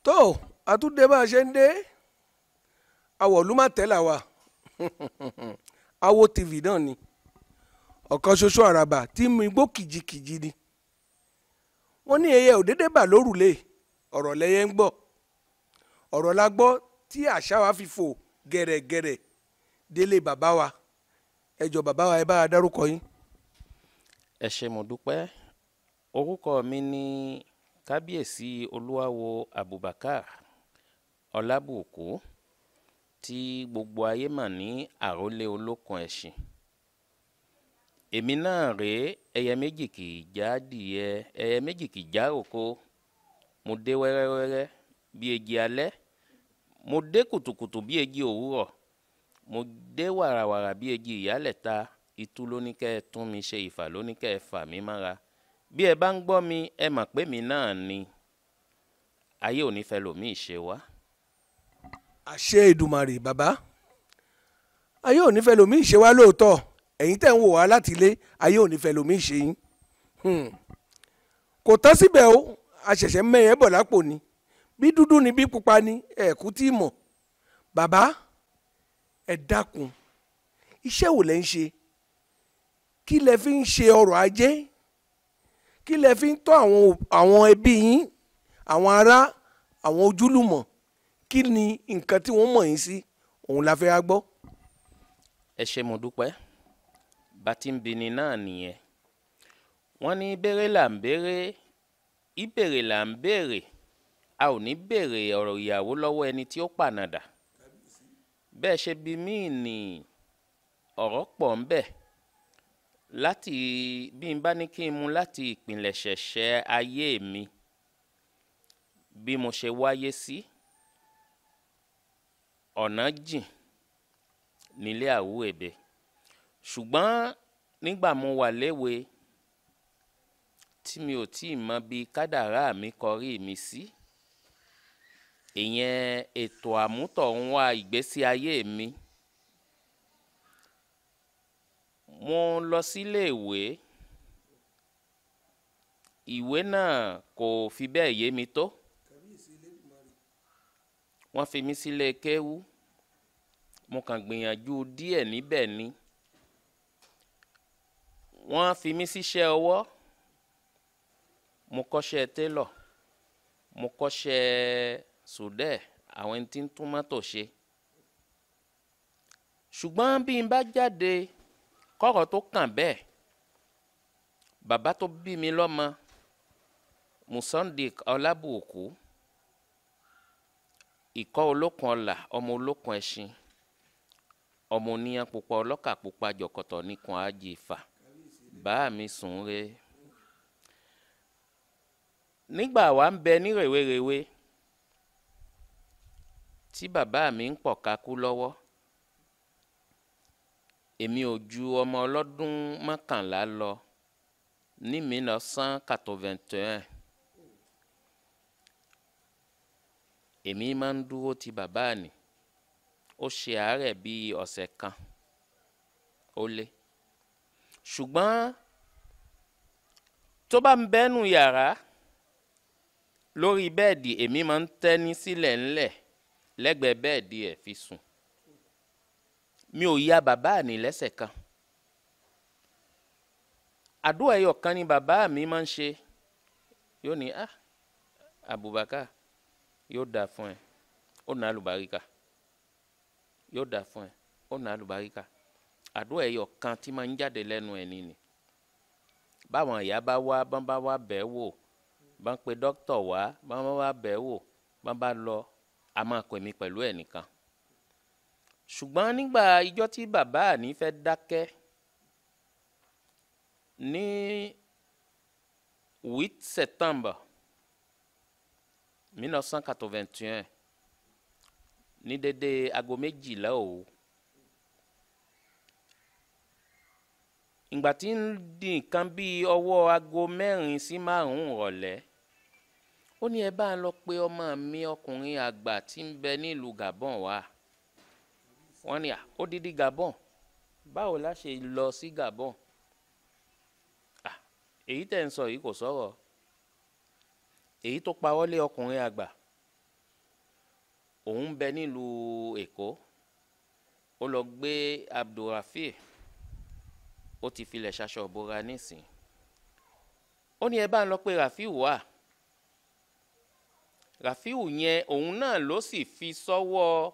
Tó àtúndé bá a ṣe ń dé awọ̀lú má tẹ́lá wa Awo TV náà ni ọ̀kan ṣoṣo àràbà tí mi gbó kìjikìji ni. Wọ́n ní ẹyẹ òdédé bà lórùlé, ọ̀rọ̀ lẹ́yẹ ń gbọ́, ọ̀rọ̀ la gbọ́ tí àṣà wa fi fò gẹ̀rẹ̀gẹ̀rẹ̀ délé bàbá wa. Ẹ jọ̀ọ́ bàbá wa, ẹ bá a dárúkọ yín. Ẹ ṣé, mo dúpẹ́. Orúkọ mi ní Kábíyèsí Olúwawo Abubakar Ọlábùkú, tí gbogbo ayé mọ̀ ní Àrólé Olókun Ẹ̀sìn. Èmi náà rèé, ẹyẹ méjì kì í já dìyẹ, ẹyẹ méjì kì í já òkò. Mo dé wẹ́rẹ́wẹ́rẹ́ bí eji alẹ́, mo dé kùtùkùtù bí eji òwúrọ̀, mo dé wàràwàrà bí eji ìyálẹ̀ta. Itú ló ní kẹ́ ẹ tún mi ṣe, ìfà ló ní kẹ́ ẹ fà mí mára. Bí ẹ bá ń gbọ́ mi, ẹ mọ̀ pé mi náà ni. Ayé ò ní fẹ́ lòmíì ṣe wá. Àṣẹ Èdùmàrè bàbá, ayé ò ní fẹ́ lòmíì ṣe wá lóòótọ́. Ẹ̀yin tẹ̀ ń wò wá láti ilé, ayé ò ní fẹ́ lòmíì ṣe yín. Kò tán síbẹ̀ o, a ṣẹ̀ṣẹ̀ mẹ́yẹ bọ̀ lápò ni. Bí dúdú ni bí pupa ni ẹ̀kú tí mọ̀. Bàbá, ẹ dákun, iṣẹ́ wo lẹ ń ṣe? Kí lẹ fi ń ṣe ọrọ̀ ajé? Kí lẹ fi ń tọ́ àwọn ẹbí yín, àwọn ará, àwọn ojúlùmọ̀? Kí ni nǹkan tí wọ́n mọ̀ yín sí? Òun la fẹ́ wá gbọ́. Ẹ ṣé, mo dúpẹ́. Bá ti ń bini náà nìyẹn. Wọ́n ní béèrè là ń béèrè, ìbéèrè là ń béèrè, a ò ní béèrè ọ̀rọ̀ ìyàwó lọ́wọ́ ẹni tí ó pànàdà. Bẹ́ẹ̀ ṣe bí mí ní ọ̀rọ̀ pọ̀ ń bẹ. Láti bí n bá ní kí n mú láti ìpìlẹ̀ṣẹ̀ṣẹ̀ ayé mi, bí mo ṣe wáyé sí, ọ̀nà jìn nílé àwúrèbe. Ṣùgbọ́n nígbà mo wà léwe tí mi ò tíì mọ bí kádàrá mi kọrí mi sí, ìyẹn ètò àmútọ̀runwá ìgbésí ayé mi. Mo lọ sílé ìwé, ìwé náà kò fi bẹ́ẹ̀ yé mi tó. Wọ́n fi mí sílé kéwú, mo kàn gbìyànjú díẹ̀ níbẹ̀ ni. Wọ́n fi mí síṣẹ́ ọwọ́, mo kọ́ṣẹ́ télọ̀, mo kọ́ṣẹ́ sùdẹ́ẹ̀, àwọn ẹni tí ń tún mọ́tò ṣe. Ṣùgbọ́n bí n bá jáde kọ́rọ̀ tó kàn bẹ́ẹ̀, bàbá tó bí mi lọ́mọ, Musandik Ọlábùkú, ìkọ́ olókun ọlà, ọmọ olókun ẹṣin, ọmọ oníyan pupa, ọlọ́kà pupa, jọ̀kọ̀tọ̀ nìkan àjì ìfà, bàá mi sùn re. Nígbà wa ń bẹ ní rèwerèwe tí bàbá mi ń pọ̀ kakú lọ́wọ́, èmi ò ju ọmọ ọlọ́dún 11 lọ ní 1981. Èmi máa ń dúró ti bàbá mi. Ó ṣe àárẹ̀ bí ọ̀sẹ̀ kan ó lé. Ṣùgbọ́n tó bá ń bẹ́nu yàrá lórí bẹ́ẹ̀dì, èmi máa ń tẹ́ni sílẹ̀ ńlẹ̀ lẹ́gbẹ̀ẹ́ bẹ́ẹ̀dì ẹ̀ fi sùn. Mi ò ya bàbá mi lẹ́sẹ̀ kan. Àdúrà ẹyọ kan ni bàbá mi máa ń ṣe. Yóò ní, "Ah, Abubakar, yóò dà fún ẹ, ó nà àlùbáríkà. Yóò dà fún ẹ, ó nà àlùbáríkà." Àdúrà ẹyọ kan tí máa ń jáde lẹ́nu ẹ̀ nìyí. Báwọn ìyá bá wá, bọ́n bá wá bẹ́ẹ̀ wò, bọ́n pe dókítà wá, bọ́n bá wá bẹ́ẹ̀ wò, bọ́n bá lọ, a máa pè mí pẹ̀lú ẹ̀ nìkan. Ṣùgbọ́n nígbà ijọ́ tí bàbá mi fẹ́ dákẹ́ ní 8 septembre 1981, ní dédé aago 12 òru. Ìgbà tí ń di nǹkan bí ọwọ́ aago 4 sí 5 ìrọ̀lẹ́, ó ní ẹ bá ń lọ pe ọmọ mi ọkùnrin àgbà tí ń bẹ nílùú Gabon wá. Wọ́n ní, ó dídí Gabon, báwo la ṣe lọ sí Gabon? Èyí tẹ̀ ń sọ yìí kò sọ̀rọ̀. Èyí tó pawọ́ lé ọkùnrin àgbà Òun bẹ nílùú Èkó, ó lọ gbé Abdulrafi, ó ti filẹ̀ ṣaṣọ ìbora nísìn. Ó ní ẹ bá ń lọ pé Rafiu wà. Rafiu yẹn òun náà ló sì fi sọ́wọ́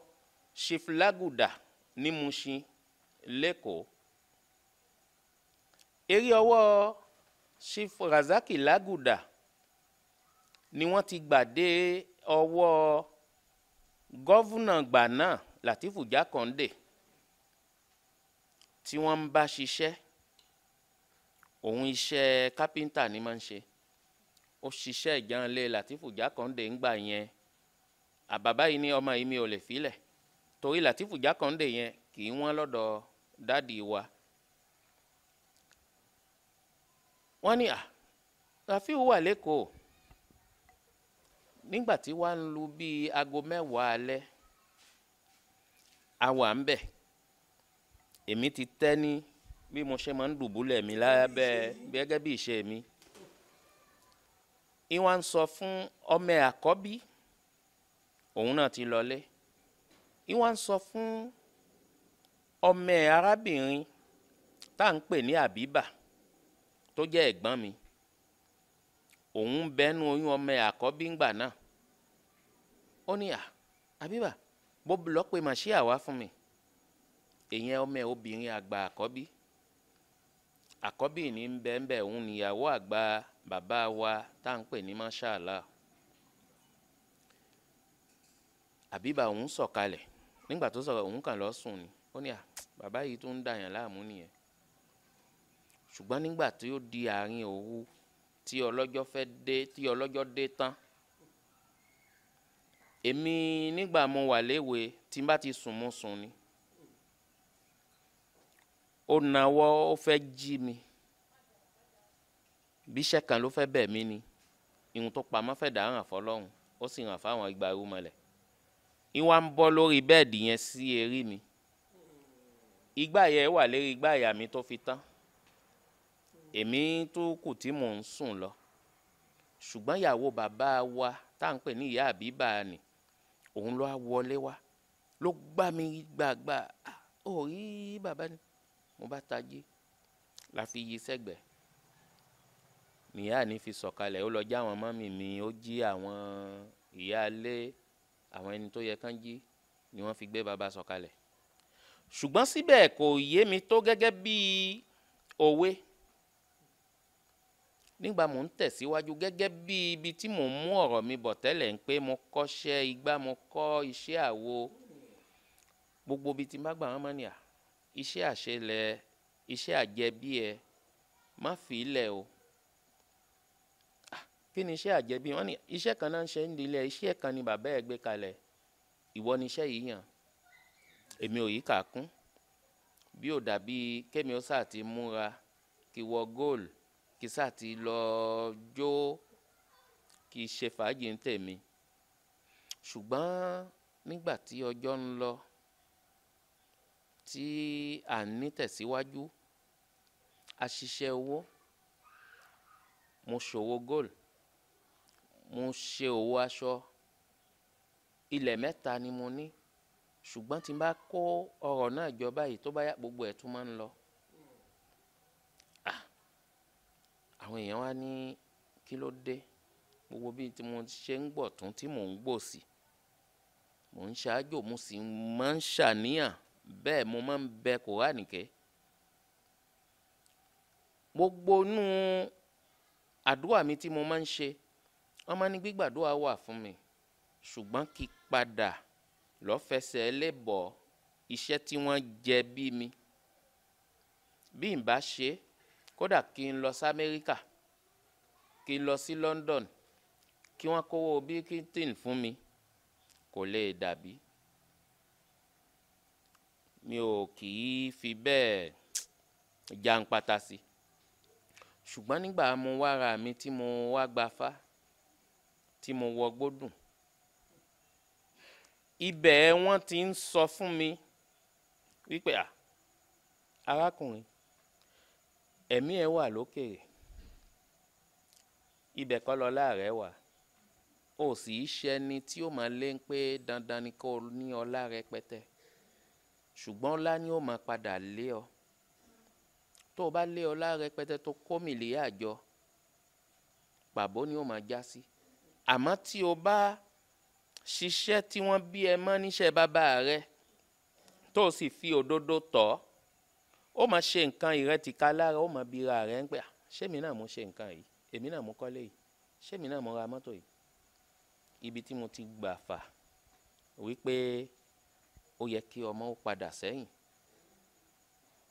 Chief Laguda ní Mushin lẹ́kọ̀ọ́. Eré ọwọ́ Chief Razaki Laguda ni wọ́n ti gbà dé ọwọ́ gọ́vùnà gbà náà Latifu Jakande tí wọ́n ń bá ṣiṣẹ́. Òun iṣẹ́ kápẹ́ńtà ni máa ń ṣe. Ó ṣiṣẹ́ ìjànlé Latifu Jakande ńgbà yẹn. Àbàbá yìí ní ọmọ yìí mi ò lè filẹ̀ torí Latifu Jakande yẹn kì í wọ́n lọ́dọ̀ dádì wa. Wọ́n ní Rafiu wà lẹ́kọ̀ọ́. Nígbà tí wàá ń lu bíi aago 10 alẹ́, a wà ń bẹ̀. Èmi ti tẹ́ ní bí mo ṣe máa ń dùbúlẹ̀ mi lábẹ́ gẹ́gẹ́ bí ìṣe mi. Ìwà ń sọ fún ọmọ ẹ̀ àkọ́bí, òun náà ti lọlé. Ìwà ń sọ fún ọmọ ẹ̀ arábìnrin tá à ń pè ní Àbíbà tó jẹ́ ẹ̀gbọ́n mi. Òun bẹnu oyún ọmọ ẹ̀ àkọ́bí ńgbà náà. Ó ní Àbíbà bó lọ pé màṣíà wá fún mi. Ìyẹn ọmọ ẹ̀ obìnrin àgbà àkọ́bí. Àkọ́bí ní ń bẹ ń bẹ, òun níyàwó àgbà bàbá wa tá à ń pè ní Mashallah. Àbíbà òun sọ̀kalẹ̀. Nígbà tó sọ̀rọ̀ òun kàn lọ sùn ni. Ó ní bàbá yìí tó ń dàyàn láàmú nìyẹn. Ṣùgbọ́n nígbà tí ó di àárín òru tí ọlọ́jọ́ fẹ́ dé, tí ọlọ́jọ́ dé tán, èmi nígbà mo wà léwe tí n bá ti sùn mo sùn ni. Ó nawọ́ ó fẹ́ jí mi. Bí iṣẹ́ kan ló fẹ́ bẹ̀ mí ni. Ihun tó pamọ́ fẹ́ dà hàn fọlọ́run, ó sì hàn fáwọn igba irúnmọlẹ̀. Ìwà ń bọ́ lórí bẹ́ẹ̀dì yẹn sí eré mi. Igbá yẹn wà lérí igbá àyà mi tó fi tán. Èmi tó kù tí mò ń sùn lọ. Ṣùgbọ́n ìyàwó bàbá wa tá à ń pè ní ìyá Àbíbà ni, òun ló wá wọlé wá, ló gbá mi gbàgbà. Ó rí bàbá ni. Mo bá tají, la fi yí sẹ́gbẹ̀ẹ́. Nìyá ni fi sọ̀kalẹ̀, ó lọ já àwọn mọ́mì mi, ó jí àwọn ìyáálé, àwọn ẹni tó yẹ kán jí ni wọ́n fi gbé bàbá sọ̀kalẹ̀. Ṣùgbọ́n síbẹ̀ kò yé mi tó gẹ́gẹ́ bí òwe. Nígbà mò ń tẹ̀síwájú gẹ́gẹ́ bí ibi tí mò ń mú ọ̀rọ̀ mi bọ̀ tẹ́lẹ̀ ń pé mo kọ́ṣẹ́ igbá, mo kọ́ iṣẹ́ àwo. Gbogbo ibi tí n bá gbà wọ́n mọ́ ni iṣẹ́ àṣelẹ̀, iṣẹ́ àjẹbí ẹ, má fi ilẹ̀ o. Kí ni iṣẹ́ àjẹbí? Wọ́n ní iṣẹ́ kan náà ń ṣe ń dilẹ̀, iṣẹ́ kan ni bàbá ẹ gbé kalẹ̀. Ìwọ ni iṣẹ́ yìí yàn. Èmi ò yí kà kún. Bí ò dàbí kémi ó sà ti múra, kí wọ góòlù, kí sà ti lọ jó, kí ṣe fàájì ń tèmi. Ṣùgbọ́n nígbà tí ọjọ́ ń lọ, tí à ń ní tẹ̀síwájú, a ṣiṣẹ́ owó, mo ṣòwò góòlù, mo ṣe òwò aṣọ, ilẹ̀ 3 ni mo ní. Ṣùgbọ́n tí n bá kó ọrọ̀ náà jọ báyìí tó bá yá gbogbo ẹ̀ tún máa ń lọ. Àwọn èèyàn wá ní kí ló dé? Gbogbo bí tí mo ṣe ń gbọ̀ tún tí mò ń gbòsì, mò ń ṣáájò, mo sì máa ń ṣàníyàn, bẹ́ẹ̀ mo máa ń bẹ Kùránì ké. Gbogbo inú àdúrà mi tí mo máa ń ṣe, wọ́n máa ń ní gbígbàdúrà wà fún mi, ṣùgbọ́n kí padà lọ fẹsẹ̀ lébọ̀ iṣẹ́ tí wọ́n jẹ bí mi. Bí n bá ṣe, kódà kí n lọ sí Amẹ́ríkà, kí n lọ sí London, kí wọ́n kówó bíkítìn fún mi, kò lè dàbí. Mi ò kì í fi bẹ́ẹ̀ jàǹpátá sí. Ṣùgbọ́n nígbà mo wá ra mi tí mo wá gbafá, tí mo wọ gbódùn, ibẹ̀ wọ́n ti ń sọ fún mi wípé arákùnrin, ẹ̀mí ẹ wà lókèèrè, ibẹ̀ kọ́ lọ láàrẹ wà. O sì í ṣẹni tí ó máa lé ń pé dandan ni kó o ní ọlá rẹpẹtẹ, ṣùgbọ́n ọlá ni ó máa padà lé ọ. Tó o bá lé ọlá rẹpẹtẹ tó kó mìlíà jọ, pàbó ni ó máa já sí. Àmọ́ tí o bá ṣiṣẹ́ tí wọ́n bí ẹ mọ́ níṣẹ́ bàbá rẹ, tó o sì fi òdodo tọ̀ ọ́, ó máa ṣe nǹkan ìrètí lára, ó máa bira rẹ ń pé, ṣé èmi náà mo ṣe nǹkan yìí? Èmi náà mo kọ́lé yìí? Ṣé èmi náà mo ra mọ́tò yìí? Ibi tí mo ti gbà fà wípé ó yẹ kí ọmọ ó padà sẹ́yìn,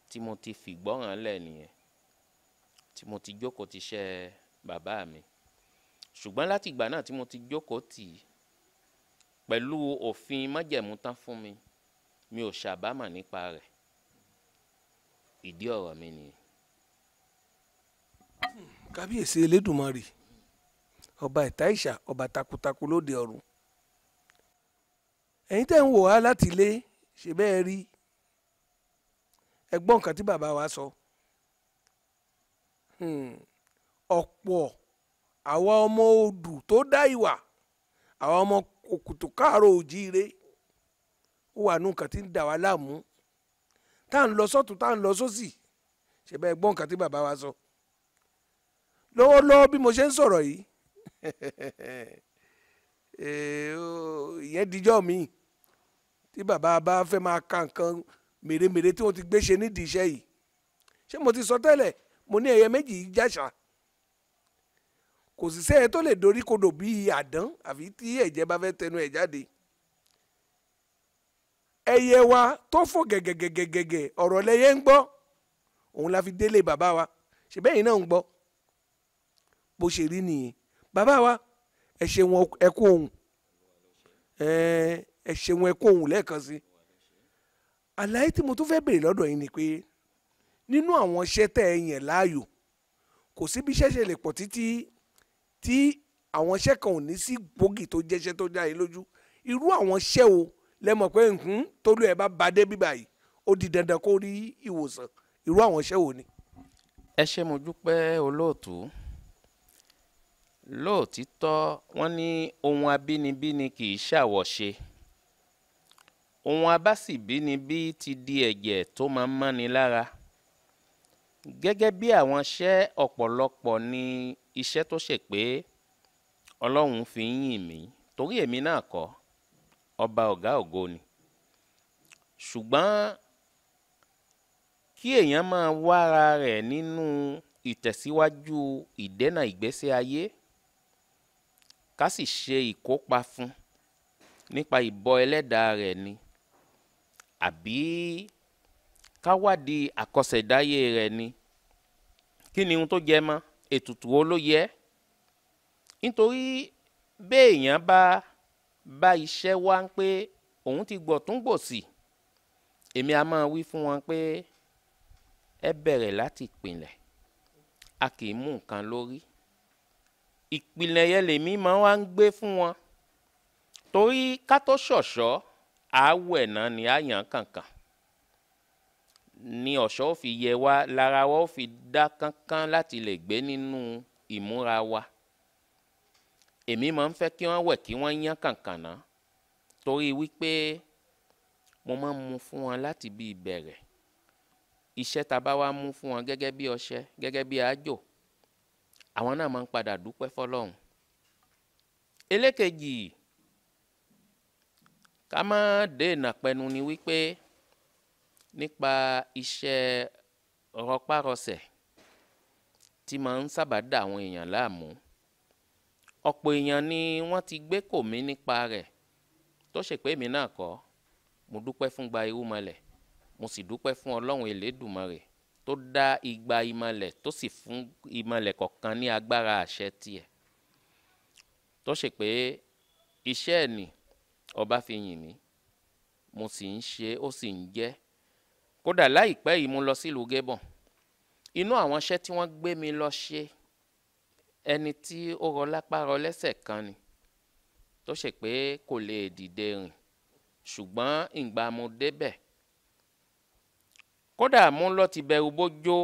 tí mo ti fìgbọ́ràn lẹ̀ nìyẹn, tí mo ti jókòó ti ṣe bàbá mi. Ṣùgbọ́n láti ìgbà náà tí mo ti jókòó tì í pẹ̀lú òfin májẹ̀mú tán fún mi, mi ò ṣàbámọ̀ nípa rẹ̀. Ìdí ọ̀rọ̀ mi nìyẹn. Kábíyèsí Elédùmarè, ọba ìta ìṣà, ọba takuntakun lóde ọ̀run. Ẹ̀yin tẹ́ ń wò wá láti ilé, ṣe bẹ́ẹ̀ rí ẹ gbọ́ nǹkan tí bàbá wa sọ. Ọ̀pọ̀ àwa ọmọ odù tó dá ìwà, àwa ọmọ òkùtù káàárọ̀ òjíire, ó wà nù nǹkan tí ń dà wá láàmú, tá à ń lọ sọ́tún, tá à ń lọ sósì. Ṣe bẹ́ẹ̀ gbọ́ nǹkan tí bàbá wa sọ. Lọ́wọ́lọ́wọ́ bí mo ṣe ń sọ̀rọ̀ yìí, ìyẹn dijọ́ mi tí bàbá bá fẹ́ máa ka nǹkan mèremère tí wọ́n ti gbé ṣe nídìí iṣẹ́ yìí. Ṣé mo ti sọ tẹ́lẹ̀, mo ní ẹyẹ méjì yìí jàṣà, kò sì sẹ́yẹ tó lè dorí kodò bíi àdán àfi tí ẹ̀jẹ̀ bá fẹ́ tẹnu ẹ̀ jáde. Ẹyẹ wa tó fò gẹ̀gẹ̀gẹ̀gẹ̀gẹ̀, ọ̀rọ̀ lẹyẹ ń gbọ́, òun la fi délé bàbá wa. Ṣe bẹ́ẹ̀ yìí náà ń gbọ́ bó ṣe rí nìyẹn. Bàbá wa, ẹ ṣeun, ẹ kú ohùn, ẹ ṣeun, ẹ kú ohùn lẹ́ẹ̀kan sí. Àlàyé tí mo tún fẹ́ béèrè lọ́dọ̀ yín ni pé nínú àwọn iṣẹ́ tẹ́ ẹ yàn láàyò, kò sí bí iṣẹ́ ṣe lè pọ̀ títí tí àwọn iṣẹ́ kan ò ní sí gbòógì tó jẹ́ṣẹ́ tó dá yín lójú. Irú àwọn iṣẹ́ wo lẹ mọ̀ pé tólú ẹ bá ba dé bíbá yìí, ó di dandan kó rí ìwòsàn? Irú àwọn iṣẹ́ wo ni? Ẹ ṣé, mo dúpẹ́ olóòtú. Lóòtítọ́, wọ́n ní ohun abínibí ni kì í ṣàwọ̀ṣe. Ohun abásìbínibí ti di ẹ̀jẹ̀ tó máa ń mọ́ni lára. Gẹ́gẹ́ bí àwọn iṣẹ́ ọ̀pọ̀lọpọ̀ ni iṣẹ́ tó ṣe pé Ọlọ́run fi ń yìn mí, torí èmi náà kọ́, ọba ọ̀gá ògo ni. Ṣùgbọ́n kí èèyàn máa wára rẹ̀ nínú ìtẹ̀síwájú ìdènà ìgbésí ayé, ká sì ṣe ìkópa fún nípa ìbọ ẹlẹ́dàá rẹ̀ ni, àbí ká wádìí àkọsẹ̀dáyé rẹ̀ ni. Kí ni ohun tó jẹ mọ́? Ètùtù wo ló yẹ? Nítorí béèyàn bá bá iṣẹ́ wá ń pé òun ti gbọ̀tún gbòsì, èmi a máa wí fún wọn pé ẹ bẹ̀rẹ̀ láti ìpìlẹ̀, a kì í mú nǹkan lórí. Ìpìlẹ̀ yẹn lèmi máa wá ń gbé fún wọn, torí ká tó ṣọ̀ṣọ́, àáwẹ̀ náà ni a yàn kankan ni ọ̀ṣọ́ ó fi yẹ wá, lára wa ó fi dá kánkán láti lè gbé nínú ìmúra wa. Èmi máa ń fẹ́ kí wọ́n wẹ̀ kí wọ́n yán kankan náà, torí wípé mo máa ń mú fún wọn láti bí ìbẹ̀rẹ̀. Iṣẹ́ ta bá wá mú fún wọn gẹ́gẹ́ bí ọṣẹ, gẹ́gẹ́ bí àjò, àwọn náà máa ń padà dúpẹ́ fọlọ́run. Elékejì, ká má dènà pẹnu ni wípé nípa iṣẹ́ rọpárọsẹ̀ tí máa ń sábà dà àwọn èèyàn láàmú. Ọ̀pọ̀ èèyàn ni wọ́n ti gbé kò mí nípa rẹ̀, tó ṣe pé èmi náà kọ́. Mo dúpẹ́ fún gba irúnmọlẹ̀, mo sì dúpẹ́ fún Ọlọ́run Elédùmarè tó dá igba ìmọ̀lẹ̀, tó sì fún ìmọ̀lẹ̀ kọ̀ọ̀kan ní agbára àṣẹ tiẹ̀, tó ṣe pé iṣẹ́ ẹ̀ ni ọba fi yìn mí, mo sì ń ṣe, ó sì ń jẹ́. Kódà láìpẹ́ yìí mo lọ sílùú Gabon. Inú àwọn iṣẹ́ tí wọ́n gbé mi lọ ṣe, ẹni tí ó rọ lápá rọ lẹ́sẹ̀ kan ni, tó ṣe pé kò lè dìde rìn. Ṣùgbọ́n ìgbà mo débẹ̀, kódà mo lọ ti bẹ̀rù bójó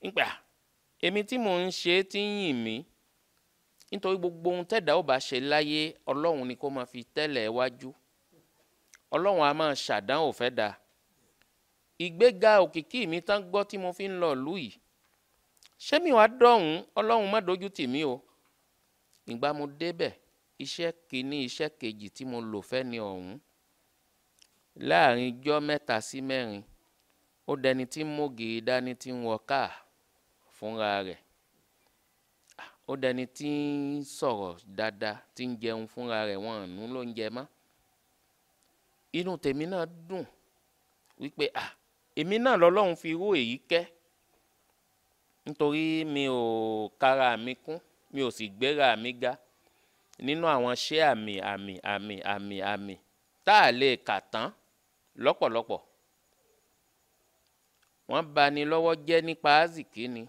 nígbà èmi tí mò ń ṣe tí ń yìn mí, Nítorí gbogbo ohun tẹ́dá ò bá ṣe láyé, Ọlọ́run ni kó máa fi tẹ́lẹ̀ wájú. Ọlọ́run a máa ṣàdánwò fẹ́ da. Ìgbéga òkìkí mi tán gbọ́ tí mo fi ń lọ ìlú yìí, ṣé mi wàá dọ̀hún? Ọlọ́run má dojú tì mí o. Ìgbà mo débẹ̀, iṣẹ́ kìíní, iṣẹ́ kejì tí mo lò fẹ́ ni ọ̀hún, láàrin ijọ́ 3 sí 4, ó dẹni tí ń mógiri dání tí ń wọ káà fúnra rẹ̀, ó dẹni tí ń sọ̀rọ̀ dáadáa, tí ń jẹun fúnra rẹ̀, wọn ò nú ló ń jẹ mọ́. Inú tèmi náà dùn wípé èmi náà lọ́lọ́run fi irú èyí kẹ́, nítorí mi ò kára mi kún, mi ò sì gbéra mi ga nínú àwọn iṣẹ́ àmì àmì àmì àmì àmì tá a lè kà tán lọ́pọ̀lọpọ̀. Wọ́n bá ní lọ́wọ́ jẹ́ nípa azìkí ni,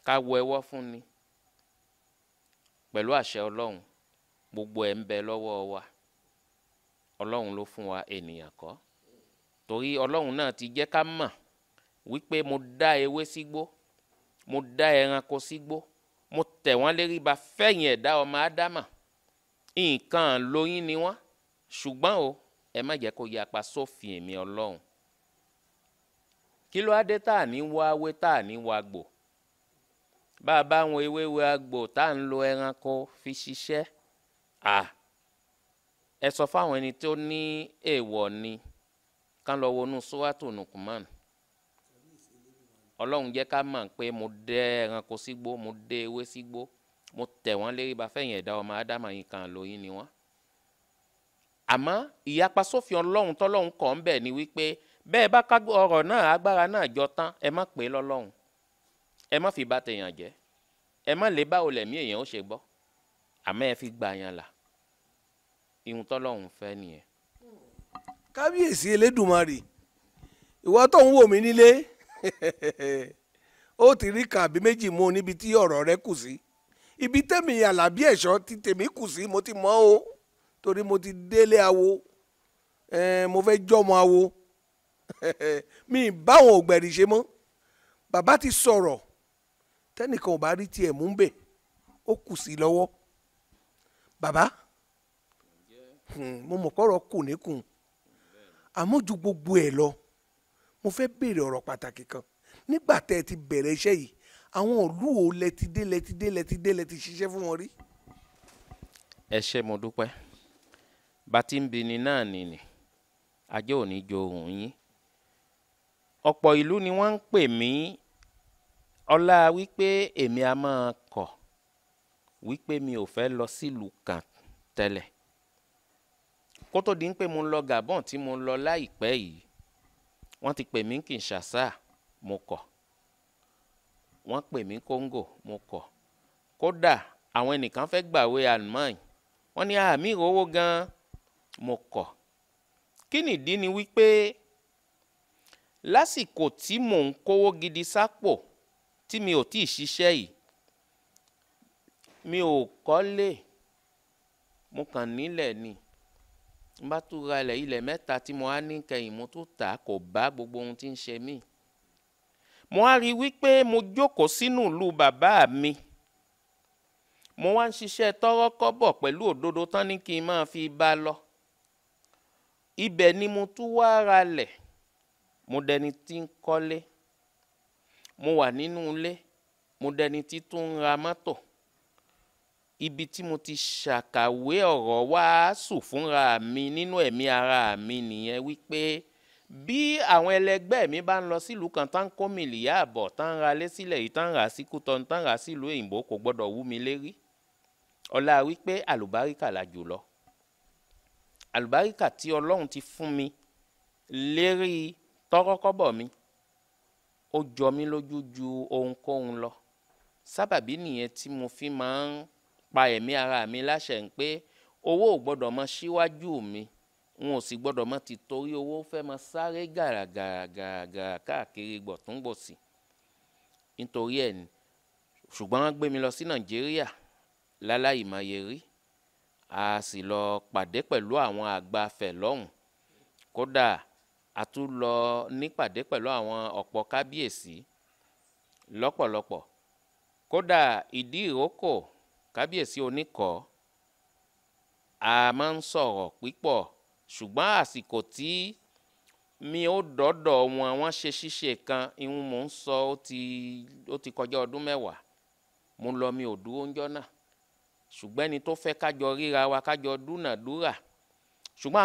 ká wọ ẹwọ́ fún ni. Pẹ̀lú àṣẹ Ọlọ́run, gbogbo ẹ̀ ń bẹ lọ́wọ́ wa. Ọlọ́run ló fún wa, ènìyàn kọ́. Torí Ọlọ́run náà ti jẹ́ ká mọ̀ wípé mo dá ewé sígbó, mo dá ẹranko sígbó, mo tẹ̀ wọ́n lérí ba fẹ̀yìn ẹ̀dá ọmọ Ádámà. Nǹkan lóyún ni wọ́n, ṣùgbọ́n o, ẹ má jẹ́ kó yapa sófin èmi Ọlọ́run. Kí ló á dé tá à ní wá ewé, tá à ní wá gbò? Bá a bá wọn ewé wá gbò tá à ń lo ẹranko fi ṣiṣẹ́, ẹ sọ fáwọn ẹni tó ní èèwọ̀ ni kán lọ wọnú Súrátù Nùkúmánù. Ọlọ́run jẹ́ ká mọ̀ pé mo dẹ́ ẹranko sígbó, mo dé ewé sígbó, mo tẹ̀ wọ́n lérí ba fẹ̀yìn ẹ̀dá ọmọ Ádámà, yìí kan lóyún ni wọ́n. Àmọ́ ìyapa sófin Ọlọ́run tọ́lọ́run kọ̀ ń bẹ̀ ni wípé bẹ́ẹ̀ bá ká ọ̀rọ̀ náà, agbára náà jọ tán, ẹ má pè é lọ́lọ́run, ẹ má fi bá tèèyàn jẹ́, ẹ má lè báwo lẹ̀mí èèyàn ó ṣe gbọ́, àmọ́ ẹ fi gbà yàn là. Ihun tọ́lọ́run fẹ́ nìyẹn. Kábíyèsí Elédùmarè, ìwọ tó ń wò mí nílé, ó ti rí kan àbí méjì mú níbi tí ọ̀rọ̀ rẹ kù sí. Ibi tẹ́mi Àlàbí Ẹ̀ṣọ́ ti tèmi kù sí, mo ti mọ̀ o, torí mo ti délé awo, mo fẹ́ jọ́mọ awo. Mi báwọn ògbẹ̀rì ṣe mọ́. Bàbá ti sọ̀rọ̀, tẹ́nìkan ò bá rí tiẹ̀ mú bẹ̀, ó kù sí lọ́wọ́. Bàbá, mo mọ̀ kọ́rọ̀ kù níkùn, àmọ́ ju gbogbo ẹ̀ lọ, mo fẹ́ béèrè ọ̀rọ̀ pàtàkì kan. Nígbà tẹ́ ẹ ti bẹ̀rẹ̀ iṣẹ́ yìí, àwọn ìlú wo lẹ ti dé, lẹ ti dé, lẹ ti dé, lẹ ti ṣiṣẹ́ fún wọn rí? Ẹ ṣé, mo dúpẹ́. Bá ti ń bi ni náà nìní, ajé ò ní jo òun yín. Ọ̀pọ̀ ìlú ni wọ́n ń pè mí ọlá wípé èmi a máa kọ̀ wípé mi ò fẹ́ lọ sílùú kan tẹ́lẹ̀. Kó tó di pé mo lọ Gabon tí mo lọ láìpẹ́ yìí, wọ́n ti pè mí Kinshasa, mo kọ̀. Wọ́n pè mí Congo, mo kọ̀. Kódà àwọn ẹnìkan fẹ́ gbàwé Allemagne, wọ́n ní àmì ìrówó gan-an, mo kọ̀. Kí nìdí ni wípé lásìkò tí mò ń kówó gidi sápò tí mi ò tíì ṣiṣẹ́ yìí, mi ò kọ́lé, mo kàn nílẹ̀ ni. N bá tún ra ilẹ̀, ilẹ̀ 3 tí mo á ní kẹyìn mo tún tà, kò bá gbogbo ohun tí ń ṣe mí. Mo á rí wípé mo jókòó sínú ìlú bàbá mi, mo wá ń ṣiṣẹ́ tọ́rọ́kọ́bọ̀ pẹ̀lú òdodo tán ní kí n máa fi bá lọ. Ibẹ̀ ni mo tún wá ra lẹ̀, mo dẹni tí ń kọ́lé, mo wà nínú ilé, mo dẹni tí tún ń ra mọ́tò. Ibi tí mo ti ṣàkàwé ọ̀rọ̀ wàásù fúnra mi nínú ẹ̀mí ara mi nìyẹn wípé bí àwọn ẹlẹgbẹ́ mi bá ń lọ sílùú kan tán kó mílíà àbọ̀, tán ra lé sílẹ̀ yìí, tán rà sí Kútọ́nù, tán rà sílùú òyìnbó, kò gbọ́dọ̀ wú mi lérí. Ọlá wípé àlùbáríkà là jùlọ. Àlùbáríkà tí Ọlọ́run ti fún mi lérí tọ́rọ́kọ́bọ̀ mi, ó jọ mí lójú ju ohunkóhun lọ. Sábàbí nìyẹn tí mo fi máa ń pa ẹ̀mí ara mi láṣẹ ń pé owó ò gbọ́dọ̀ mọ síwájú mi, n ò sì gbọ́dọ̀ mọ ti torí owó fẹ́ mọ sáré gàràgàràgàrà káàkiri gbọ̀túngbòsì. Nítorí ẹ̀ ni, ṣùgbọ́n wọ́n gbé mi lọ sí Nàìjíríà láláì máa yẹ rí. A sì lọ pàdé pẹ̀lú àwọn àgbà Ifẹ̀ lọ́hùn. Kódà a tún lọ nípàdé pẹ̀lú àwọn ọ̀pọ̀ kábíyèsí lọ́pọ̀lọpọ̀. Kódà ìdí ìrókò Kábíyèsí Oníkọ̀ọ́, a máa ń sọ̀rọ̀ pípọ̀, ṣùgbọ́n àsìkò tí mi ò dọ́dọ̀ wọn, wọ́n ṣe ṣíṣe kan, ihun mò ń sọ ó ti kọjá ọdún 10. Mo lọ, mi ò dúró ńjọ́ náà, ṣùgbọ́n ẹni tó fẹ́ kájọ ríra wa, kájọ dúnàdúrà, ṣùgbọ́n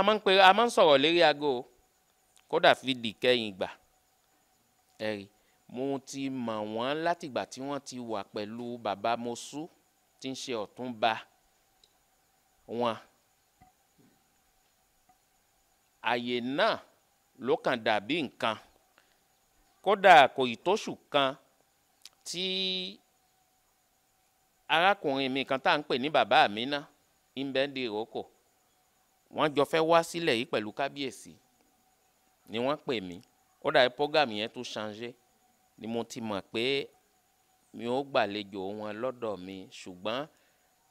a máa ń sọ̀rọ̀ lérí aago, kódà fi dì kẹ́yìn gbà. Ẹ̀rí, mo ti mọ̀ wọ́n látìgbà tí wọ́n ti wà pẹ̀lú bàbá Mosú tí ń ṣe ọ̀túnba wọn. Àyè náà ló kàn dàbí nǹkan, kódà kò ì tóṣù kan tí arákùnrin mi kan tá à ń pè ní bàbá Àmínà ń bẹ ń di ìrókò, wọ́n jọ fẹ́ wá sílẹ̀ yìí pẹ̀lú kábíyèsí ni wọ́n pè mí. Ó dàbí program yẹn tó ṣànjẹ́ ni mo ti mọ̀ pé mi ò gbàlejò wọn lọ́dọ̀ mi, ṣùgbọ́n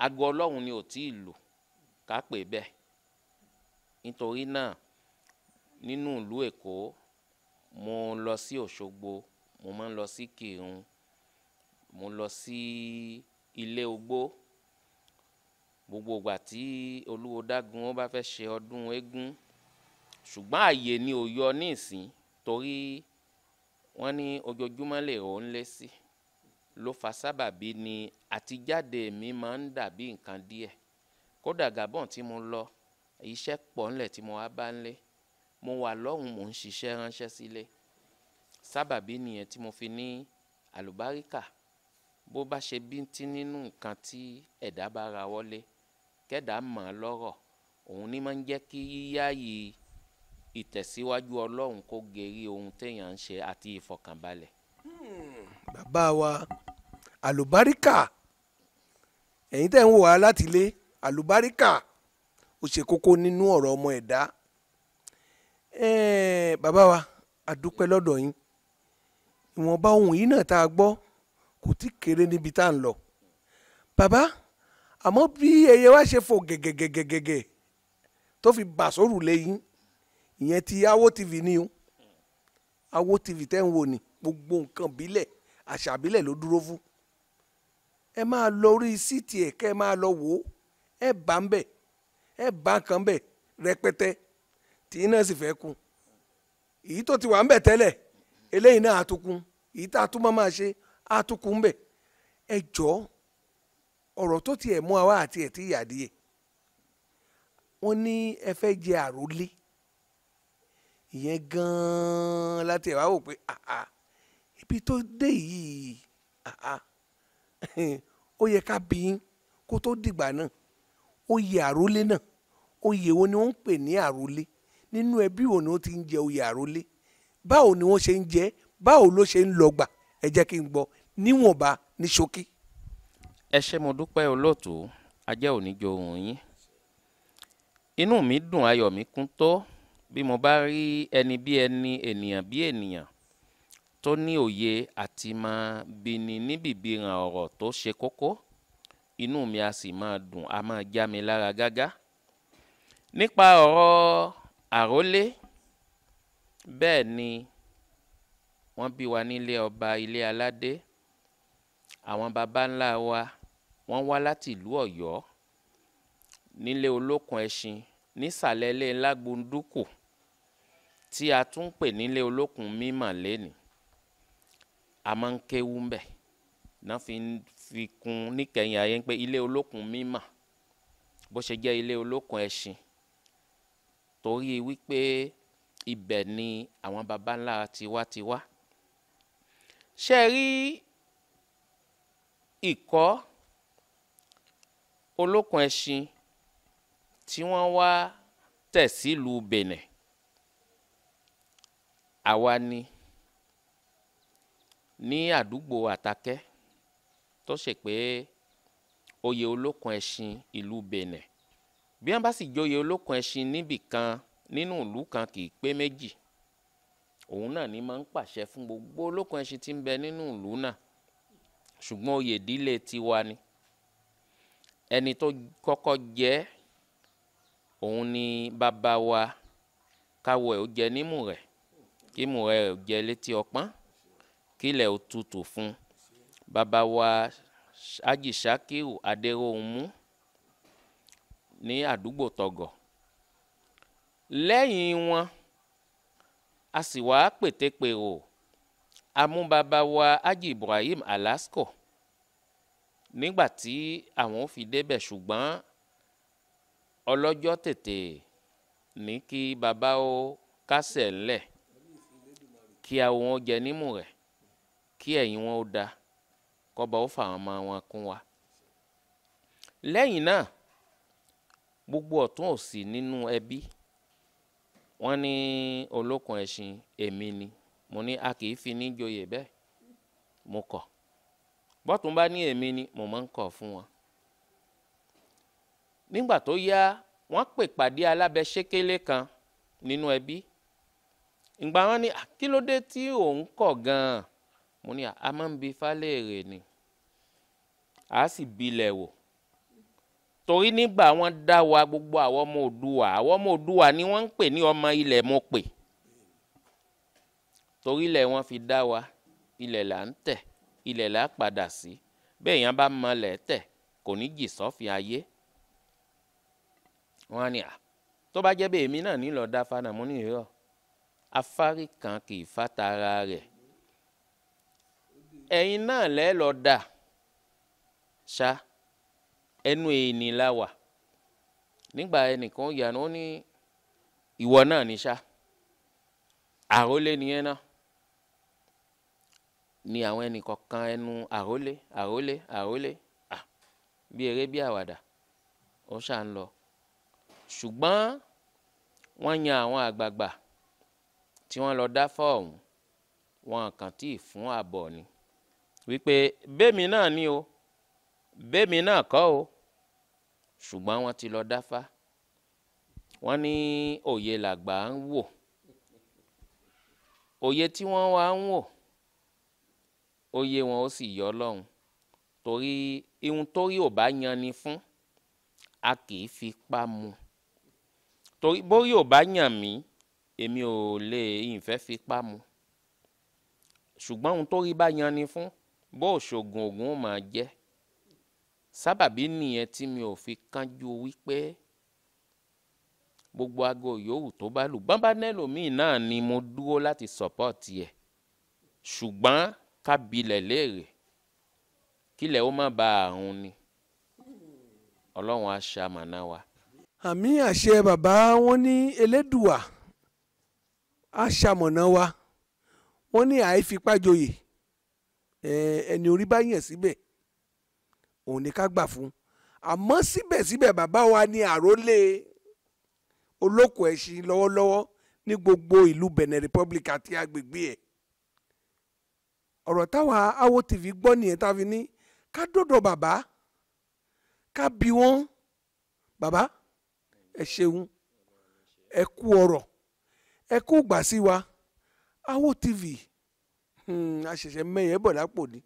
ago Ọlọ́run ni ò tí ì lù ká pè bẹ́ẹ̀. Nítorí náà nínú ìlú Èkó, mo lọ sí Òṣogbo, mo máa ń lọ sí Kìrun, mo lọ sí Ilé Ogbó. Gbogbo ìgbà tí Olúwo Dágun ó bá fẹ́ ṣe ọdún eégún, ṣùgbọ́n àyè ni ò yọ ní ìsín, torí wọ́n ní ojoojúmọ́ lè rò ń lé sí, ló fa sábàbí ni àtijáde mi máa ń dàbí nǹkan díẹ̀. Kódà Gabon tí mo lọ, iṣẹ́ pọ̀ ńlẹ̀ tí mo wá bá ń lé, mo wà lọ́hùn, mò ń ṣiṣẹ́ ránṣẹ́ sílé. Sábàbí nìyẹn tí mo fi ní àlùbáríkà. Bó bá ṣe bíntín nínú nǹkan tí ẹ̀dá bá ra wọlé, kẹ́dà mọ̀ ọ́n lọ́rọ̀, òun ní máa ń jẹ́ kí yíyáyì ìtẹ̀síwájú Ọlọ́run kó gerí ohun téèyàn ń ṣe àti ìfọ̀kànbalẹ̀. Bàbá wa, àlùbáríkà, ẹ̀yin tẹ́ ń wò wá láti ilé, àlùbáríkà ó ṣe kókó nínú ọ̀rọ̀ ọmọ ẹ̀dá. Bàbá wa, a dúpẹ́ lọ́dọ̀ yín. Ìwọ̀nba ohun yìí náà tá a gbọ́ kò tí kéré níbi tá à ń lọ. Bàbá, àmọ́ bí ẹyẹ wa ṣe fò gẹ̀gẹ̀gẹ̀gẹ̀gẹ̀ tó fi bà sórùlé yín, ìyẹn ti Awo TV ni o. Awo TV tẹ́ ń wò ní gbogbo nǹkan bílẹ̀, àṣà bílẹ̀ ló dúró fún. Ẹ máa lọ orí síìtì ẹ̀ kẹ́ ẹ máa lọ wò ó, ẹ bá ń bẹ̀, ẹ bá nǹkan bẹ̀ rẹpẹtẹ, tí iná sì fẹ́ kún. Èyí tó ti wà ń bẹ̀ tẹ́lẹ̀, eléyìí náà á tún kún, èyí tá a tún máa ṣe á tún kún bẹ̀. Ẹ jọ̀ọ́, ọ̀rọ̀ tó tiẹ̀ mú àwa àti ẹ̀ tí ìyá díẹ̀, wọ́n ní ẹ fẹ́ jẹ àrólé. Ìyẹn gan-an láti ẹ̀ wá wò pé àá, ibi tó dé yìí, àá, ó yẹ ká bí yín kó tó dìgbà náà. Oyè àrólé náà, oyè wo ni wọ́n ń pè ní àrólé? Nínú ẹbí wo ni wọ́n ti ń jẹ oyè àrólé? Báwo ni wọ́n ṣe ń jẹ? Báwo ló ṣe ń lọ gbà? Ẹ jẹ́ kí n gbọ́ níwọ̀nba ní ṣókí. Ẹ ṣé, mo dúpẹ́ olóòtú, ajẹ́ ò ní jo ohùn yín. Inú mi dùn, ayọ̀ mi kún tó bí mo bá rí ẹni bí ẹni, ènìyàn bí ènìyàn tó ní òye àti máa bini níbìbí ràn ọ̀rọ̀ tó ṣe kókó. Inú mi a sì máa dùn, a máa já mi lára gágá. Nípa ọ̀rọ̀ àrólé, bẹ́ẹ̀ ni wọ́n bí wa nílé ọba, ilé aládé. Àwọn baba ńlá wa wọ́n wá láti ìlú Ọ̀yọ́, nílé Olókun Ẹṣin, nísàlẹ̀ ilé Lágbóndúkù tí a tún ń pè nílé Olókun Mímọ̀ lénìí. A máa ń kéwú ńbẹ̀, náà fi ń fi kún níkẹyìn ayé pé ilé Olókun Mímọ̀, bó ṣe jẹ́ ilé Olókun Ẹṣin, torí wípé ibẹ̀ ni àwọn baba ńlá tiwa ti wá. Ṣé ẹ rí ìkọ́ Olókun Ẹṣin tí wọ́n wá tẹ̀ sílùú Bẹ̀nẹ̀? Àwa ni ní àdúgbò Àtàkẹ́, tó ṣe pé oyè Olókun Ẹṣin ìlú Bẹ̀nẹ̀. Bí wọ́n bá sì joyè Olókun Ẹṣin níbì kan nínú ìlú kan kì í pé méjì, òun náà ni máa ń pàṣẹ fún gbogbo Olókun Ẹṣin tí ń bẹ nínú ìlú náà. Ṣùgbọ́n oyè ìdílé tiwa ni. Ẹni tó kọ́kọ́ jẹ́ òun ni bàbá wa, káwọ ẹ̀ ó jẹ nímú rẹ̀, kímú rẹ̀ ó jẹ létí ọpọ́n, kílẹ̀ ó tutù fún. Bàbá wa Haji Shakiru Adéròhunmú ní àdúgbò Tọ̀gọ̀. Lẹ́yìn wọn a sì wá pètèpèrò amúbaba wa Haji Ibrahim Alasko nígbà tí àwọn ò fi débẹ̀, ṣùgbọ́n ọlọ́jọ́ tètè ní kí baba ó kásẹ̀ ńlẹ̀, kí àwọn ó jẹ nímú rẹ̀, kí ẹ̀yìn wọn ó da, kọ́ba ó fà wọn mọ́ wọn kún wa. Lẹ́yìn náà gbogbo ọ̀tún òsì nínú ẹbí wọ́n ní olókun ẹṣin èmi ni. Mo ní a kì í fi ní joyè bẹ́ẹ̀, mo kọ̀. Bọ́tún bá ní èmi ni, mo máa ń kọ̀ fún wọn. Nígbà tó yá wọ́n pè pàdé alábẹ́sẹ́kẹ́lé kan nínú ẹbí. Ìgbà wọn ní kí ló dé tí òun kọ̀ gan-an? Mo ní a máa ń bi fálẹ́rè ni, a sì bilẹ̀ wò. Torí nígbà wọ́n dá wa gbogbo àwọn ọmọ Oòduà, àwọn ọmọ Oòduà ni wọ́n ń pè ní ọmọ ilẹ̀ mo pè. Torí ilẹ̀ wọn fi dá wa, ilẹ̀ là ń tẹ̀, ilẹ̀ là padà sí. Bẹ́ẹ̀ yẹn bá mọlẹ̀ tẹ̀, kò ní jì sọ́fin ayé. Wọ́n á ní à, tó bá jẹ́ bẹ́ẹ̀ èmi náà ní lọ́ọ́ dá fana. Mo ní irọ́, afárí kan kì í fátara rẹ̀. Ẹ̀yin náà lẹ́ lọ́ọ́ dà ṣá, ẹnu èèní la wà. Nígbà ẹnìkan yànnà ó ní ìwọ náà ní ṣá, àrólé nìyẹn náà. Ni àwọn ẹnìkọ̀ọ̀kan ẹnu àrólé àrólé àrólé, à bí eré bí àwàdà ó ṣà ń lọ. Ṣùgbọ́n wọ́n yan àwọn àgbààgbà tí wọ́n lọ dá fọ́ọ̀hún, wọn kàn tí ì fún àbọ̀ ni wípé bẹ́mi náà ni o, bẹ́mi náà kọ́ o. Ṣùgbọ́n wọ́n ti lọ dáfá. Wọ́n ní òye làgbà ń wò. Òye tí wọ́n wá ń wò, òye wọn ó sì yọ Ọlọ́run. Torí ihun torí ò bá yan ni fún, a kì í fipá mu. Torí bórí ò bá yàn mí, èmi ò lè ìfẹ́ fipá mu. Ṣùgbọ́n ohun torí bá yan ni fún, bó òṣogùn ògùn ó máa jẹ́. Sábàbí nìyẹn tí mi ò fi kánjú wípé gbogbo aago yòówù tó bá lù. Bọ́n bá nẹ́lòmíì náà ni mo dúró láti sọ̀pọ́ọ̀tì ẹ̀. Ṣùgbọ́n ká bilẹ̀ léèrè, kílẹ̀ ó má ba àrùn ni. Ọlọ́run á ṣamọ̀nà wa. Àmì àṣẹ bàbá. Wọn ní Elédùà á ṣamọ̀nà wa. Wọ́n ní àìfipájoyè, ẹni orí bá yàn síbẹ̀ òun ni ká gbà fún. Àmọ́ síbẹ̀síbẹ̀ bàbá wa ní àrólé olóko ẹṣin lọ́wọ́lọ́wọ́ ní gbogbo ìlú Benin Republic àti agbègbè ẹ̀. Ọ̀rọ̀ táwa Awo TV gbọ́ nìyẹn tá a fi ní ká dọ́dọ̀ bàbá, ká bi wọ́n. Bàbá ẹ ṣeun, ẹ kú ọ̀rọ̀, ẹ kú gbà sí wa. Awo TV, a ṣẹ̀ṣẹ̀ mẹ́yẹ̀ bọ̀ lápò ni.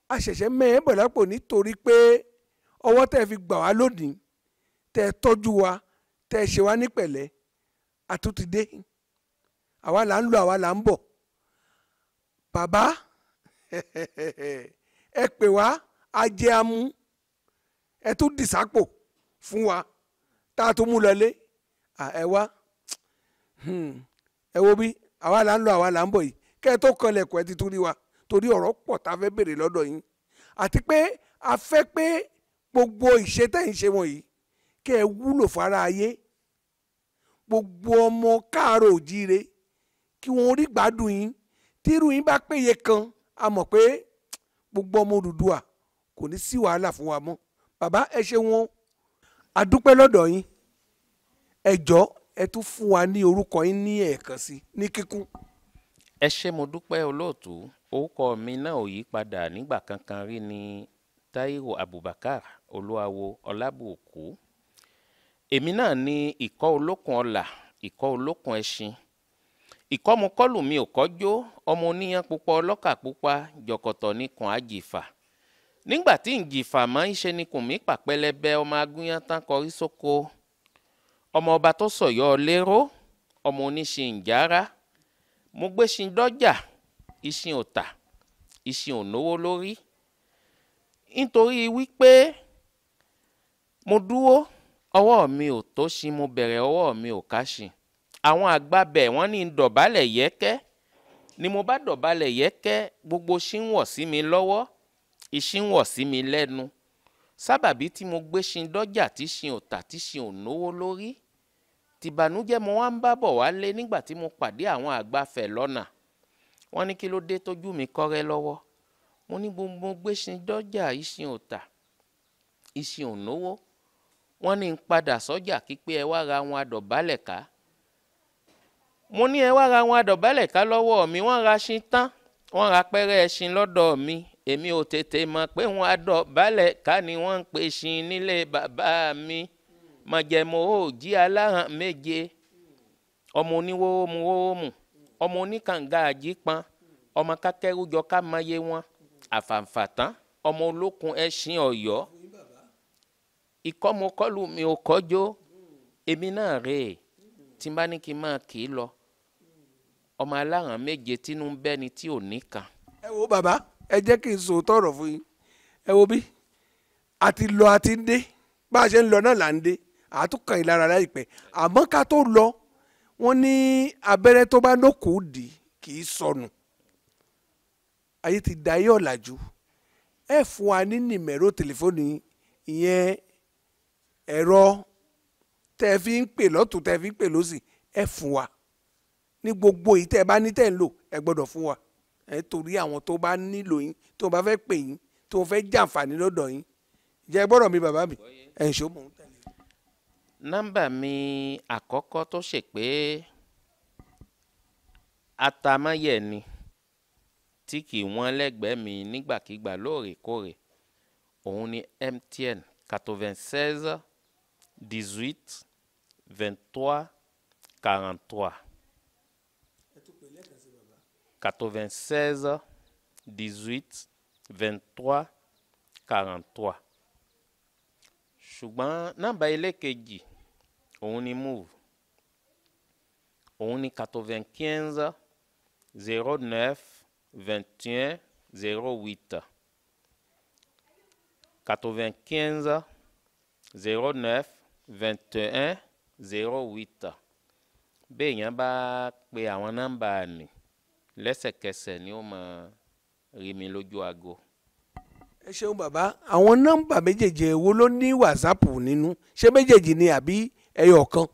A ṣẹ̀ṣẹ̀ mẹ́yẹ̀ bọ̀ lápò nítorí pé ọwọ́ tẹ́ fi gbà wá lónìí, tẹ́ tọ́jú wa, tẹ́ ṣe wá ní pẹ̀lẹ́, àtúntìdé. Àwa là ń lọ, àwa là ń bọ̀. Bàbá ẹ pè wá, a jẹ amú, ẹ tún dìsápò fún wa tá a tún mú lọlé. Ẹ wá, ẹ wo bí àwa là ń lọ, àwa là ń bọ̀ yìí. Kẹ́ ẹ tó kanlẹ̀kùn ẹ ti tún rí wa, torí ọ̀rọ̀ pọ̀ tá a fẹ́ béèrè lọ́dọ̀ yín. Àti pé a fẹ́ pé gbogbo ìṣe tẹ́ ń ṣe wọ̀nyí kẹ́ ẹ wúlò fara ayé. Gbogbo ọmọ káàárọ̀ òjíire kí wọ́n rí gbádùn yín. Tírú yín bá péye kan, a mọ̀ pé gbogbo ọmọ Odùduwà kò ní sí wàhálà fún wa mọ́. Bàbá ẹ ṣe wọn, a dúpẹ́ lọ́dọ̀ yín. Ẹ jọ̀ọ́ ẹ tún fún wa ní orúkọ yín ní ẹ̀ẹ̀kan sí ní kíkún. Ẹ ṣé mo dúpẹ́ olóòtú. Orúkọ mi náà ò yí padà nígbà kankan rí ni Táíwò Abubakar Olúawo Ọlábùkú. Èmi náà ni ìkọ́ olókun ọlà, ìkọ́ olókun ẹṣin. Ìkọ́mukọ́lù mi ò kọ́jó, ọmọ oníyan pupa ọlọ́kà pupa, jọ̀kọ̀tọ̀ nikùn àjìfà. Nígbà tí ń jìfà máa ń ṣe nikùn mí pàpẹlẹbẹ, ọmọ agúnyán tán kọrí sóko. Ọmọ ọba tó sọ̀yọ́ lérò, ọmọ oníṣin ìjára. Mo gbéṣin dọ́jà, iṣin ò tà, iṣin ò náwó lórí. Nítorí wípé mo dúró, ọwọ́ mi ò tó ṣin, mo bẹ̀rẹ̀ ọwọ́ mi ò ká ṣin. Àwọn àgbà bẹ̀ wọ́n ní dọ̀bálẹ̀ yẹ́kẹ́. Ni mo bá dọ̀bálẹ̀ yẹ́kẹ́, gbogbo ṣin wọ̀ sí mi lọ́wọ́, ìṣin wọ̀ sí mi lẹ́nu. Sábàbí tí mo gbé ṣin dọ́jà tí ṣin ò tà tí ṣin ò náwó lórí. Tìbànújẹ́ mo wá ń bá bọ̀ wálé nígbà tí mo pàdé àwọn àgbàfẹ̀ lọ́nà. Wọ́n ní kí ló dé tójú mi kọ́rẹ́ lọ́wọ́. Mo ní mo gbé ṣin dọ́jà, ìṣin ò tà, ìṣin ò náwó. Wọ́n ní ń padà sọ́jà kí pé ẹ wá ra wọn adọ̀bálẹ̀ ká. Mo ní ẹ wá ra wọn adọ̀bálẹ̀ ká lọ́wọ́ mi, wọ́n ra ṣin tán, wọ́n ra pẹ́rẹ́ ẹṣin lọ́dọ̀ mi. Èmi ò tètè mọ̀ pé wọn adọ̀bálẹ̀ ká ni wọ́n ń pe ṣin nílé bàbá mi. Mọ̀jẹ̀mọ́ ò jí aláràn méje, ọmọ oníwóró mu, ọmọ oníkànga àjípọn, ọmọ kákẹ́rújọ ká mọye wọn, àfàǹfà tán, ọmọ olókun ẹṣin Ọ̀yọ́. Ìkọ́mọkọ́lù mi ò kọjó, èmi náà rèé tí n bá ní kí n máa kì í lọ. Ọmọ aláràn méje tínú ń bẹ́ni tí ò ní kan. Ẹ wo bàbá, ẹ jẹ́ kí n sòótọ́ ọ̀rọ̀ fún yín. Ẹ wo bí a ti lọ a ti ń dé, bá a ṣe ń lọ náà là ń dé, àtúnkàn ìlara láìpẹ́. Àmọ́ ká tó lọ, wọ́n ní abẹ́rẹ́ tó bá nókòó dì kì í sọnù. Ayé ti da ayé ọ̀làjú. Ẹ fún wa ní nìmẹ̀rọ tẹlifóònù, ìyẹn ẹ̀rọ tẹ́ fi ń pè lọ́tún tẹ́ fi ń pè lọ́sì, ẹ fún wa ní gbogbo èyí tẹ́ ẹ bá ní tẹ́ ń lò, ẹ gbọ́dọ̀ fún wa. Ẹ torí àwọn tó bá nílò yín, tó bá fẹ́ pè yín, tó fẹ́ jàǹfààní lọ́dọ̀ yín. Jẹ́ gbọ́dọ̀ mi bàbá mi, ẹ̀ ń ṣó mò ń tẹ̀lé. Nọ́mbà mi àkọ́kọ́ tó ṣe pé atamáyẹ̀ ni tí kì í wọ́n lẹ́gbẹ̀ẹ́ mi nígbàkigbà lóòrèkóòrè, òun ni MTN 96 18 23 43. 96 18 23 43. Ṣùgbọ́n nọ́mbà ilé kejì òun ni Move, òun ni 95 09 21 08. 95 09 21 08. Béèyàn bá pe àwọn nọ́mbà nì lẹ́sẹ̀kẹsẹ̀ ni ó máa rí mi lójú aago. Ẹ ṣeun bàbá. Àwọn nọ́mbà méjèèjì wo ló ní WhatsApp nínú? Ṣé méjèèjì ni àbí ẹyọ kan?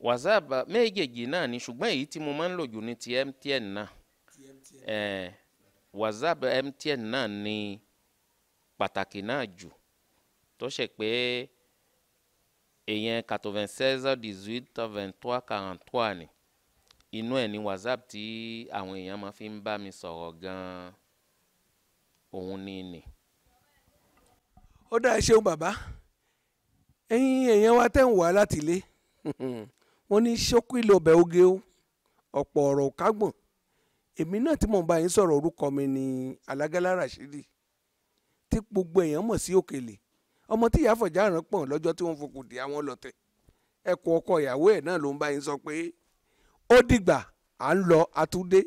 WhatsApp méjèèjì náà ni, ṣùgbọ́n èyí tí mo máa ń lò jù ní ti MTN náà. WhatsApp MTN náà ni pàtàkì náà jù, tó ṣe pé èyàn 96 18 23 43 ni inú ẹ̀ ní WhatsApp tí àwọn èèyàn máa fi ń bá mi sọ̀rọ̀ gan-an, òun ni nì. Ó dá, ẹ ṣeun bàbá. Ẹ̀yin èèyàn wa tẹ́ ń wá láti ilé, wọ́n ní ṣókí lọ́bẹ̀ oge o, ọ̀pọ̀ ọ̀rọ̀ ò kágbọ̀n. Èmi náà tí mò ń bá yín sọ̀rọ̀, orúkọ mi ni Alágálá Rashidi, tí gbogbo èèyàn mọ̀ sí Òkèlè, ọmọ tí ìyá Àfọ̀njá rán pọ̀n lọ́jọ́ tí wọ́n fokùn dé àwọn lọ́tẹ̀. Ẹkùn ọkọ ìyàwó ẹ̀ náà ló ń bá yín sọ pé ó dìgbà, à ń lọ àtúndé.